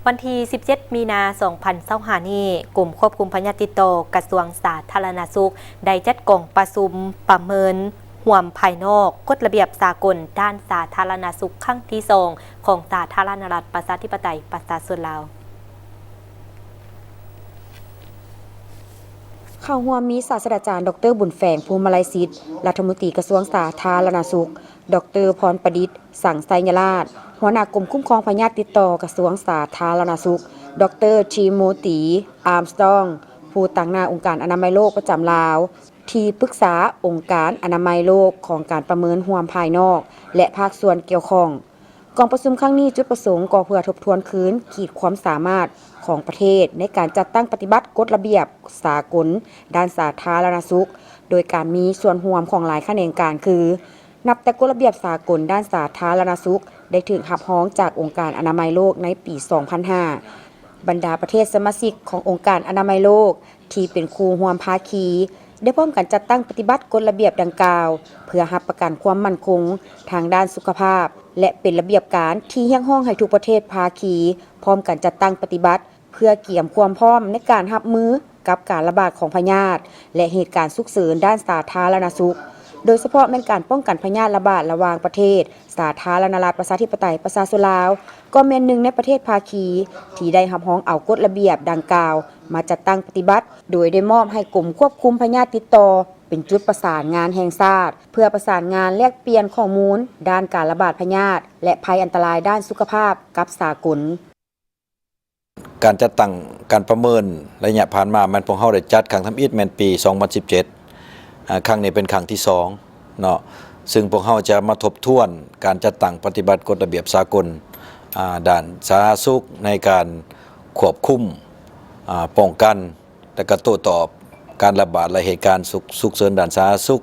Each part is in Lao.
ວັນທີສິບເຈັດ ມີນາ ສອງພັນຊາວຫ້ານີ້, ກົມຄວບຄຸມພະຍາດຕິດຕໍ່ ກະຊວງສາທາລະນະສຸກ ໄດ້ຈັດກອງປະຊຸມປະເມີນຮ່ວມພາຍນອກກົດລະບຽບສາກົນດ້ານສາທາລະນະສຸກຄັ້ງທີສອງ ຂອງສາທາລະນະລັດປະຊາທິປະໄຕປະຊາຊົນລາວ. ເຂົ້າຮ່ວມມີສາດສະດາຈານ ດອກເຕີ ບຸນແຝງ ພູມມະໄລສິດ ລັດຖະມົນຕີກະຊວງສາທາລະນະສຸກ, ດອກເຕີ ພອນປະດິດ ສັງໄຊຍະລາດ ຫົວໜ້າກົມຄຸ້ມຄອງພະຍາດຕິດຕໍ່ກະຊວງສາທາລະນະສຸກ, ດອກເຕີ ທີໂມຕີ ອາມສະຕອງ ຜູ້ຕາງໜ້າອົງການອະນາໄມໂລກປະຈຳລາວ, ທີ່ປຶກສາອົງການອະນາໄມໂລກຂອງການປະເມີນຮ່ວມພາຍນອກ ແລະ ພາກສ່ວນກ່ຽວຂ້ອງ. ກອງປະຊຸມຄັ້ງນີ້ຈຸດປະສົງກໍເພື່ອທົບທວນຄືນຂີດຄວາມສາມາດຂອງປະເທດໃນການຈັດຕັ້ງປະຕິບັດກົດລະບຽບສາກົນດ້ານສາທາລະນະສຸກ ໂດຍການມີສ່ວນຮ່ວມຂອງຫຼາຍຂະແໜງການຄື ນັບແຕ່ກົດລະບຽບສາກົນດ້ານສາທາລະນະສຸກໄດ້ຖືກຮັບຮອງຈາກອົງການອະນາໄມໂລກໃນປີສອງພັນຫ້າ, ບັນດາປະເທດສະມາຊິກຂອງອົງການອະນາໄມໂລກທີ່ເປັນຄູ່ຮ່ວມພາຄີ ໄດ້ພ້ອມກັນຈັດຕັ້ງປະຕິບັດກົດລະບຽບດັ່ງກ່າວ ເພື່ອຮັບປະກັນຄວາມໝັ້ນຄົງທາງດ້ານສຸຂະພາບ ແລະ ເປັນລະບຽບການທີ່ຮຽກຮ້ອງໃຫ້ທຸກປະເທດພາຄີພ້ອມກັນຈັດຕັ້ງປະຕິບັດ ເພື່ອກຽມຄວາມພ້ອມໃນການຮັບມືກັບການລະບາດຂອງພະຍາດ ແລະ ເຫດການສຸກເສີນດ້ານສາທາລະນະສຸກ, ໂດຍສະເພາະແມ່ນການປ້ອງກັນພະຍາດລະບາດລະຫວ່າງປະເທດ ສາທາລະນະລັດປະຊາທິປະໄຕປະຊາຊົນລາວ ກໍແມ່ນໜຶ່ງໃນປະເທດພາຄີທີ່ໄດ້ຮັບຮອງເອົາກົດລະບຽບດັ່ງກ່າວມາຈັດຕັ້ງປະຕິບັດ, ໂດຍໄດ້ມອບໃຫ້ກົມຄວບຄຸມພະຍາດຕິດຕໍ່ເປັນຈຸດປະສານງານແຫ່ງຊາດ ເພື່ອປະສານງານແລກປ່ຽນຂໍ້ມູນດ້ານການລະບາດພະຍາດ ແລະ ໄພອັນຕະລາຍດ້ານສຸຂະພາບກັບສາກົນ. ການຈັດຕັ້ງການປະເມີນໄລຍະຜ່ານມາ ແມ່ນພວກເຮົາໄດ້ຈັດຄັ້ງທຳອິດແມ່ນປີສອງພັນສິບເຈັດ, ອາ, ຄັ້ງນີ້ເປັນຄັ້ງທີສອງເນາະ, ຊຶ່ງພວກເຮົາຈະມາທົບທວນການຈັດຕັ້ງປະຕິບັດກົດລະບຽບສາກົນ, ອາ, ດ້ານສາທາລະນະສຸກໃນການຄວບຄຸມ, ອາ, ປ້ອງກັນ ແລະ ກະໂຕ້ຕອບການລະບາດ ແລະ ເຫດການສຸກ ສຸກເສີນດ້ານສາທາລະນະສຸກ,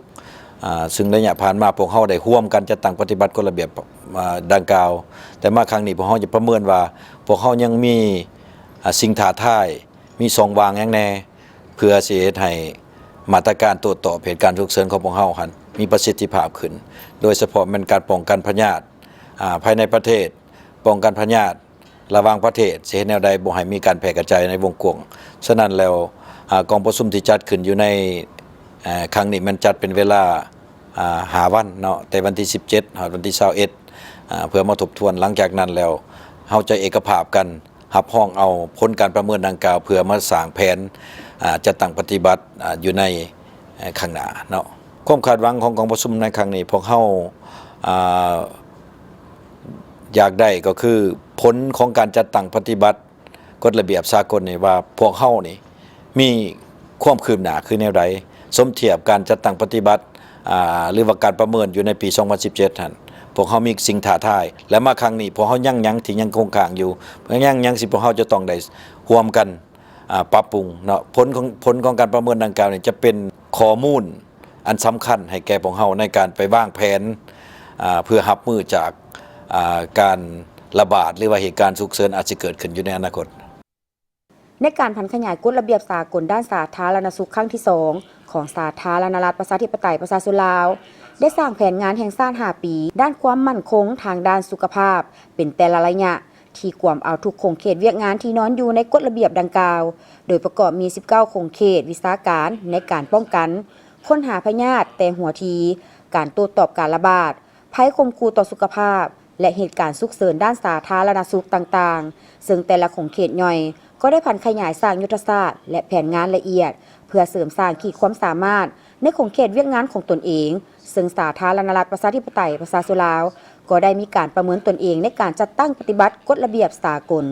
ອາ, ຊຶ່ງໄລຍະຜ່ານມາພວກເຮົາໄດ້ຮ່ວມກັນຈັດຕັ້ງປະຕິບັດກົດລະບຽບ, ອາ, ດັ່ງກ່າວ, ແຕ່ມາຄັ້ງນີ້ພວກເຮົາຈະປະເມີນວ່າພວກເຮົາຍັງມີ, ອາ, ສິ່ງທ້າທາຍ, ມີຊ່ອງວ່າງຫຍັງແດ່ ເພື່ອຊິເຮັດໃຫ້ມາດຕະການໂຕ້ຕອບເຫດການສຸກເສີນຂອງພວກເຮົາຫັ້ນມີປະສິດທິພາບຂຶ້ນ, ໂດຍສະເພາະແມ່ນການປ້ອງກັນພະຍາດ, ອາ, ພາຍໃນປະເທດ, ປ້ອງກັນພະຍາດ ລະຫວ່າງປະເທດ ຊິເຮັດແນວໃດບໍ່ໃຫ້ມີການແຜ່ກະຈາຍໃນວົງກວ້າງ. ສະນັ້ນແລ້ວ, ອາ, ກອງປະຊຸມທີ່ຈັດຂຶ້ນຢູ່ໃນ, ອາ, ຄັ້ງນີ້ແມ່ນຈັດເປັນເວລາ, ອາ, ຫ້າວັນເນາະ, ແຕ່ວັນທີສິບເຈັດຮອດວັນທີຊາວເອັດ, ອາ, ເພື່ອມາທົບທວນ. ຫຼັງຈາກນັ້ນແລ້ວ ເຮົາຈະເອກະພາບກັນຮັບຮອງເອົາຜົນການປະເມີນດັ່ງກ່າວ ເພື່ອມາສ້າງແຜນ, ອາ, ຈັດຕັ້ງປະຕິບັດ, ອາ, ຢູ່ໃນ, ເອີ, ຂ້າງໜ້າເນາະ. ຄວາມຄາດຫວັງຂອງກອງປະຊຸມໃນຄັ້ງນີ້ ພວກເຮົາ, ອາ, ຢາກໄດ້ກໍຄືຜົນຂອງການຈັດຕັ້ງປະຕິບັດກົດລະບຽບສາກົນນີ້ ວ່າພວກເຮົານີ້ມີຄວາມຄືບໜ້າຄືແນວໃດ, ສົມທຽບການຈັດຕັ້ງປະຕິບັດ, ອາ, ຫຼືວ່າການປະເມີນຢູ່ໃນປີສອງພັນສິບເຈັດຫັ້ນ ພວກເຮົາມີສິ່ງທ້າທາຍ ແລະ ມາຄັ້ງນີ້ພວກເຮົາຍັງຫຍັງທີ່ຍັງຄົງຄ້າງຢູ່, ຍັງຫຍັງທີ່ພວກເຮົາຈະຕ້ອງໄດ້ຮ່ວມກັນ, ອາ, ປັບປຸງເນາະ. ຜົນຂອງ, ຜົນຂອງການປະເມີນດັ່ງກ່າວນີ້ຈະເປັນຂໍ້ມູນ ອັນສຳຄັນໃຫ້ແກ່ພວກເຮົາໃນການໄປວາງແຜນ, ອາ, ເພື່ອຮັບມືຈາກ, ອາ, ການລະບາດ ຫຼືວ່າເຫດການສຸກເສີນອາດຊິເກີດຂຶ້ນຢູ່ໃນອະນາຄົດ. ໃນການຜັນຂະຫຍາຍກົດລະບຽບສາກົນດ້ານສາທາລະນະສຸກຄັ້ງທີສອງ ຂອງສາທາລະນະລັດປະຊາທິປະໄຕປະຊາຊົນລາວ ໄດ້ສ້າງແຜນງານແຫ່ງຊາດຫ້າປີ ດ້ານຄວາມໝັ້ນຄົງທາງດ້ານສຸຂະພາບ ເປັນແຕ່ລະໄລຍະ ທີ່ກວມເອົາທຸກຂົງເຂດວຽກງານທີ່ນອນຢູ່ໃນກົດລະບຽບດັ່ງກ່າວ, ໂດຍປະກອບມີສິບເກົ້າຂົງເຂດວິຊາການໃນການປ້ອງກັນ, ຄົ້ນຫາພະຍາດແຕ່ຫົວທີ, ການໂຕ້ຕອບການລະບາດ, ໄພຂົ່ມຂູ່ຕໍ່ສຸຂະພາບ ແລະ ເຫດການສຸກເສີນດ້ານສາທາລະນະສຸກຕ່າງໆ, ເຊິ່ງແຕ່ລະຂົງເຂດຍ່ອຍກໍໄດ້ຜັນຂະຫຍາຍສ້າງຍຸດທະສາດ ແລະ ແຜນງານລະອຽດ ເພື່ອເສີມສ້າງຂີດຄວາມສາມາດໃນຂົງເຂດວຽກງານຂອງຕົນເອງ, ເຊິ່ງສາທາລະນະລັດປະຊາທິປະໄຕປະຊາຊົນລາວ ກໍໄດ້ມີການປະເມີນຕົນເອງໃນການຈັດຕັ້ງປະຕິບັດກົດລະບຽບສາກົນ.